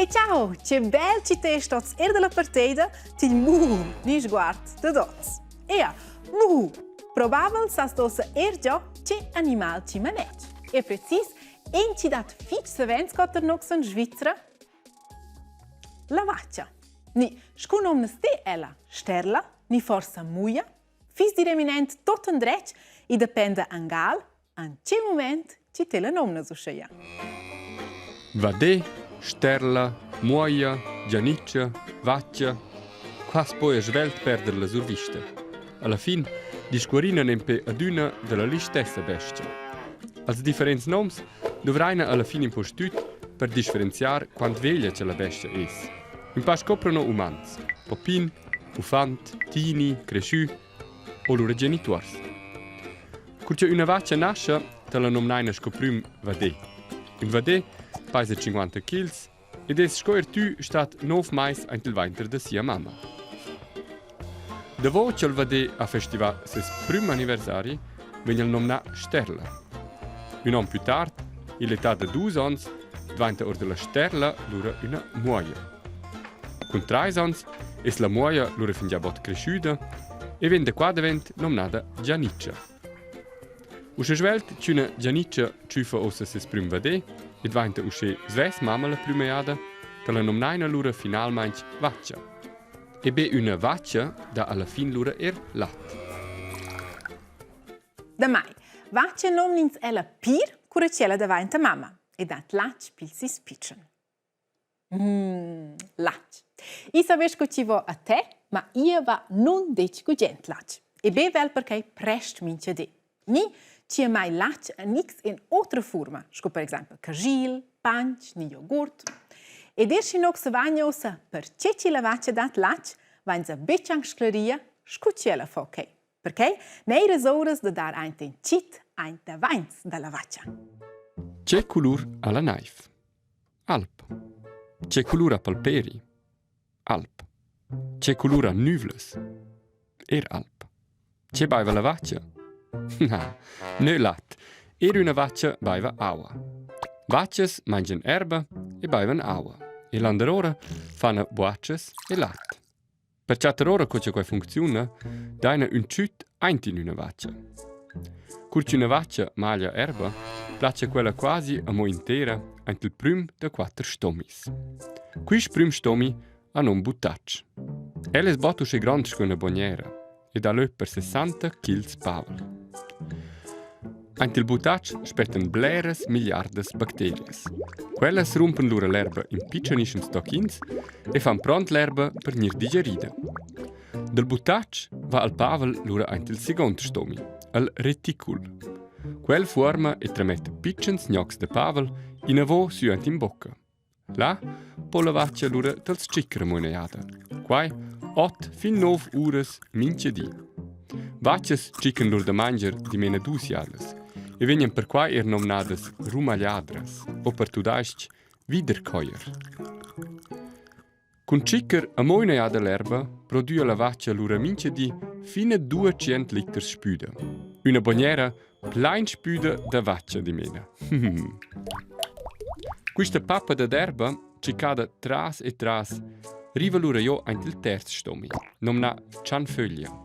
E ciao, che bel ci te stots er dalla parteida til muhu ni sguard da dots. Ea, muhu. Probabel sas dossa er giò che animal ci manetsch. E precis en ci dat fitg savens cotter nox en Svizra? La vaccia. Ni, scu nomnas te ella? Sterla? Ni forsa muia? Fiss di reminent tot endretg e dependa angal an che mument chi te la nomnas uscheia. Vadé, sterla, muoia, gianiccia, vaccia, qua s'poja svelt perder la survista. Alla fin discuorina nempe adüna della listessa bestia. Als differents noms dovraina alla fin impustüt per differenziar quant veglia cha la bestia es. Ün pa scoprono umans, popin, uffant, tini, creschü o lura genituors. Cur cha üna vacha nascha, tala nomnaina sco prüm vadé. Ün vadé paisa 50 kils ed es sco eir tü stat nov mais aint il vainter da sia mamma. Davo cha'l vadé ha festivà seis prüm anniversari, vegn el nomnà Sterla. Ün on plü tard, ill'età da dus ons, dvainta our da la sterla lura üna muoia. Cun trais ons es la muoia lura fingià bod creschüda e vegn da qua davent nomnada Gianiccia. Uschè svelt ch'üna Gianiccia tschüffa uossa seis prüm vadè e dvainta uschè svess mamma la prüma jada, tala nomnaina lura finalmaing vacha. E be üna vacha dà alla fin lura eir lat. Damai, vacha nomn'ins ella pir cura ch'ella davainta mamma e dat latg pil sis pitschen. Latg. I savess co chi vo a te, ma ia va nun detg gugent latg. E be vel perquai prest mincha di. Ni chi mai latg en x in otra furma, sco per exaimpel cagil, panch ni jogurt. Ed er schi nox vagn ussa perche chi la vacha dat latg, vainsa betg anc scleria scu chi ella fo quai. Perquai neiras ouras da dar aint in chit aint davains dalla vacha. Che culur ha la naiv? Alp. Che culur ha palperi? Alp. Che culur ha nüvlas? Er alp. Che baiva la vacha? Na, nö lat. Er üna vacha baiva aua. Vachas mangian erba e baivan aua. E landerora fan buatschas e lat. Per chattar ora co cha quai funcziuna, daina ün tschüt aint in üna vacha. Cur ch'üna vacha maglia erba, placha quella quasi amo intera aint il prüm da quatter stomis. Quist prüm stomi ha nom buttatsch. El es bod uschè grond sco üna bognera ed ha lö per 60 chils pavel. Aint il buttatsch spettan bleras milliardas bacterias. Quellas rumpan lura l'erba in pitschanischems tochins e fan pront l'erba per gnir digerida. Dal buttatsch va al pavel lura aint il seguond stomi, al reticul. Quel fuorma e trametta pitschens gnocs da pavel inavo sü aint in bocca. Là po la vacha lura dals tschicker muneada. Quai ot fin nov uras mincha di. Vachas tschiccan lur da mangiar dimena dus jadas e vegnan perquai er nomnadas rumagliadras o per tudais-ch Wiederkäuer. Cun tschicker amo üna jada l'erba prodüa la vacha lura mincha di fin a 200 liters spüda. Üna bognera plain spüda da vacha dimena. Quista pappa dad erba, tschiccada tras e tras, riva lura jo aint il terz stomi, nomnà chanföglia.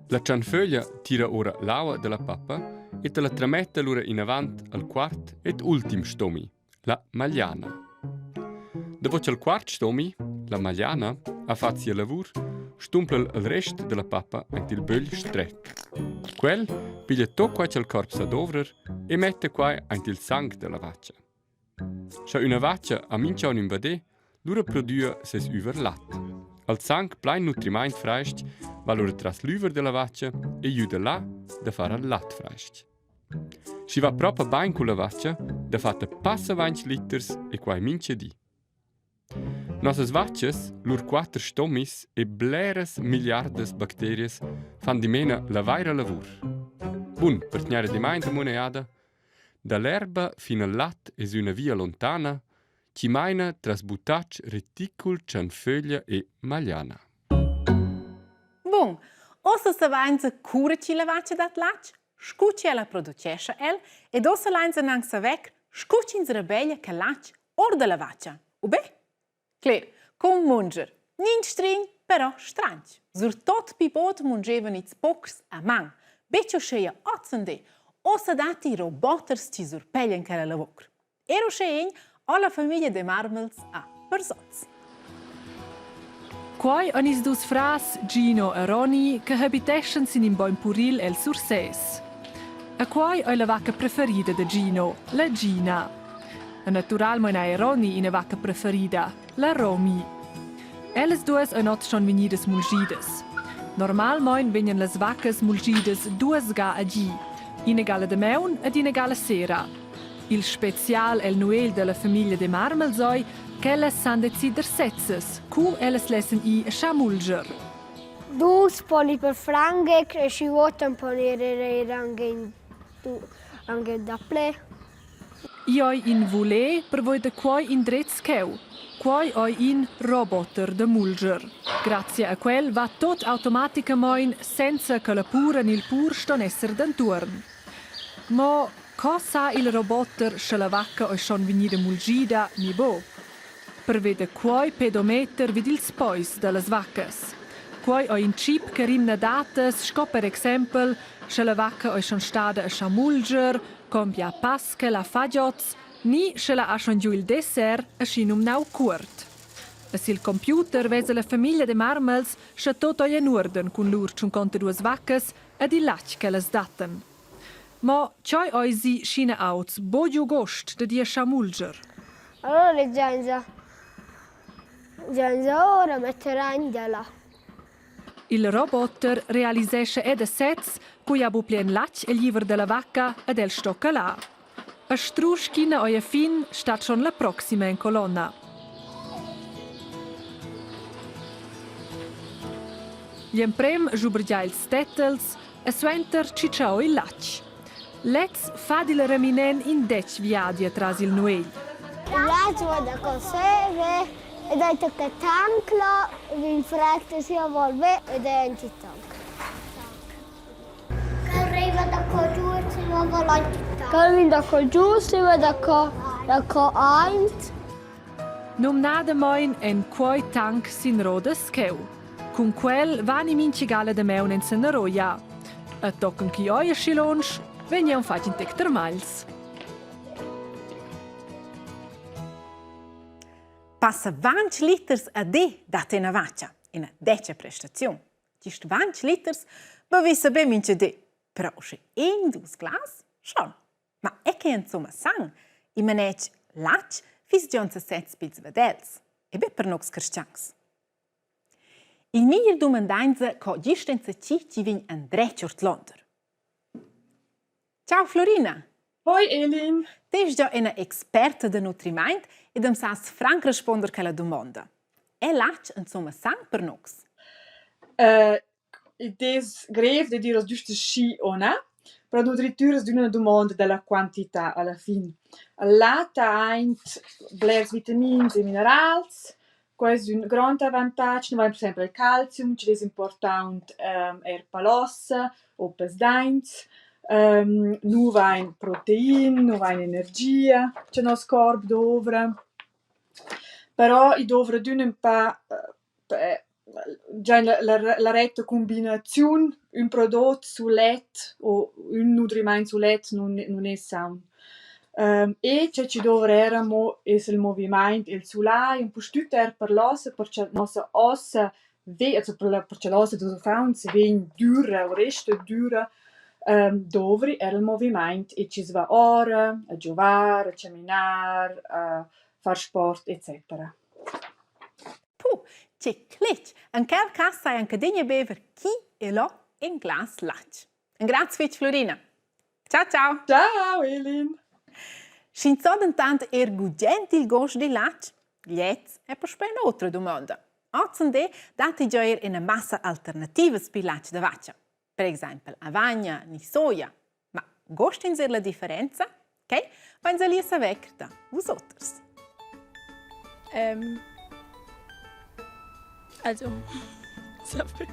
La chanföglia tira ora l'aua da la pappa e te la trametta lura inavant al quart ed ultim stomi, la magliana. Davo cha'l quart stomi, la magliana, ha fat sia lavur, stumpla el rest da la pappa aint il bögl stret. Quel piglia tot quai cha'l corp sa dovrer e metta quai aint il sang da la vacha. Scha üna vacha ha mincha on ün vadè, lura prodüa seis üver lat. Al sang plain nutrimaint frais-ch va lura tras l'üver da la vacha e güda là da far al lat frais-ch. Schi va propa bain culla vacha, dafatta passa vainch liters e quai mincha di. Nossas vachas, lur quatter stomis e bleras milliardas bacterias fan dimena la vaira lavur. Bun, per tgnair adimmaint amo üna jada, da l'erba fin al lat es üna via lontana chi maina tras buttatsch, reticul, chanföglia e magliana. Bun, ossa savainsa cura chi la vacha dat latg, scu chi ella producescha el ed ossa lainsa gnanc saver scu ch'ins rebeglia che latg. Or dalla vacca, u be? Cler, cun munger. Nin strign, però stranch. Surtot pi bod mungevan ils pocs a man. Betg uscheia ozendi. Ossa datti roboters chi surpeglian quella lavur. Er uschè egn ho la famiglia de Marmels a Persoz. Quai han ils dus frars Gino e Roni che habiteschan sin in bogn puril el Sursès. E quai ei la vacca preferida da Gino, la Gina. E naturalmein ha er Roni ina vacca preferida, la Romi. Ellas duas ein oz schon vegnidas mulschidas. Normalmein vegnan las vaccas mulschidas duas ga a gi, ina ga la damaun ed ina ga la sera. Il special el nuegl dalla famiglia de Marmels ei ch'ellas san decider sezzas, cu ellas lessen ir a schar mulscher. Dus poni per frange e schi votan pon ir eir anche in anche daplè. I ei in vuler per voi da quei indrez cheu. Quei ei in roboter da mulscher. Grazia a quel va tot automaticamein senza che la pura ni il pur ston esser dentuorn. Mo co sa il roboter sche la vacca ei schon vegnida mulgida ni buc? Preveda quei pedometer vid ils peis dallas vaccas. Quei ei in chip che rimna datas sco per exempel sche la vacca ei schon stada a schamulger, con bia pass ch'ella fa oz ni sch'ella ha schon giu il dessert aschinumnau cuort. E sil computer vesa la famiglia de Marmels sche tot ei en uorden cun lur tschuncontaduas vaccas ed il latg ch'ellas dattan. Mo tgei eisi sch'ina auz buc giu gust da dir schamulger? Allora giainsa giainsa ora metteran da là. Il roboter realisescha er da sez, cui ha buc pli en latg egl iver dalla vacca ed el sto calar. A strusch ch'ina ei a fin, stat schon la proxima en colonna. Gl'emprem schubergia ils tettels e suenter tschitschau il latg. Lez fa dil reminent in detg viadi atras il nuegl. Il latg va da conserve ed hai tocca tancla, vin fretta sia volve ed è anche tanc. Arriva da co giù e si va Calvin da co giù, si va da co da co aint. Numnadamein en quei tanc sin rodas cheu. Cun quel vani mintga gala damaun en Senaroia. E tochen chi oi aschi lunsch, vegn aunc fatg in tec termagls. Passa 20 liters a di dat ina vacha, ina detga prestaziun. Gist 20 liters bevissa be mincha di, però sche in dus glas schon. Ma è che insomma sang, i manetg latg fiss gion sesez pils vadels e be per nocs cristians. Il meglier dumandainsa co gist enzatgi chi vegn andretg ordlonder. Ciao Florina! Hoi Elin! Te es già ina experta da nutrimaint ed am sas franc responder quella dumonda. È latg insomma sang per nocs? Id es grev da dir güsta schi o na, però nudritüras d'üna dumonda da la quantità a la fin. El lat ha aint blers vitamins e minerals, quai es ün grond avantatg, nu vain per exaimpel il calzium chi'd es important eir per l'ossa o pels daints. Nu vain protein, nu vain energia cha nos corp douvra, però i douvra adüna ün pa Già la la retta cumbinaziun, ün prodot sulet o ün nudrimaint sulet nun nun es saun. E che chi douvra eir amo es il movimaint i'l sulai, impustüt eir per l'ossa, perche nossa ossa ve also per la per cha l'ossa dals iffaunts vegn düra o resta düra, dovri eir il movimaint e chi's va ora a giovar, a chaminar, a far sport ecetera. Puh, che cletg! En quel cass sai anche adina bever chi e là in glas latg. En graz fetg Florina. Ciao ciao. Ciao Elin. Sch'ins sa dentant er gugent il gost dil latg, gliez è puspei un'otra dumonda. Ozendi datti gia er ina massa alternativas pil latg da vacha. Per exempel avagna ni soja. Ma gostins er la differenza? Okay, vain a saver da vus oters. Ähm, also, sorry.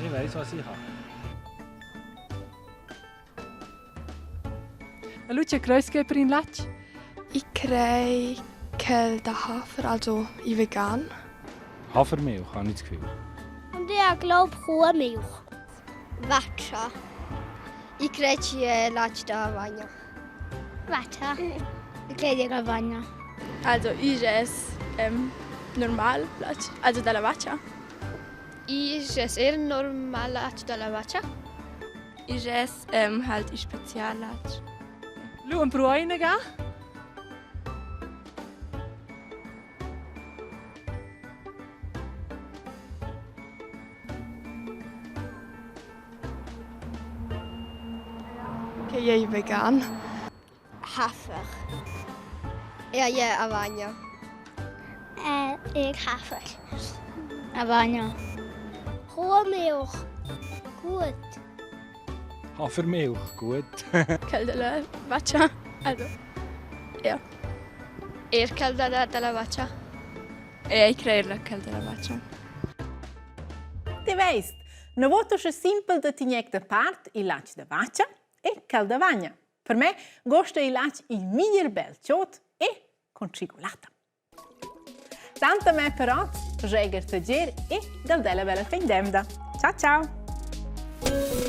Ich weiß, was ich habe. Lucia, creus che per in latg? Ich crei quel da Hafer, also i vegan. Hafermilch, habe ich das Gefühl. Und ich glaube Kuhmilch. Vacha. Ich crei chi è latg da vagna. Vacha. Ich crei da vagna. Also igl es ähm, normal latg, also dalla vacha. Igl es er normal latg dalla vacha. Igl es ähm, halt il spezial latg. Lu empruai inaga? Che ei vegan. Hafer. Ja, ja, avagna. Äh, ich Hafer. Avagna. Kuhmilch. Gut. Hafermilch, gut. Quel della vacha. Also, ja. Er quel dalla, dalla vacha. E ich crei la quel della vacha. Ti veist, na vota usche simpel da tigner da part il latg da vacha e quel da vagna. Per me gosta il latg il meglier bel chod e con tschigulatta. Tanta me per oz, Jäger Tagier e dal della bella fin d'emda. Ciao ciao!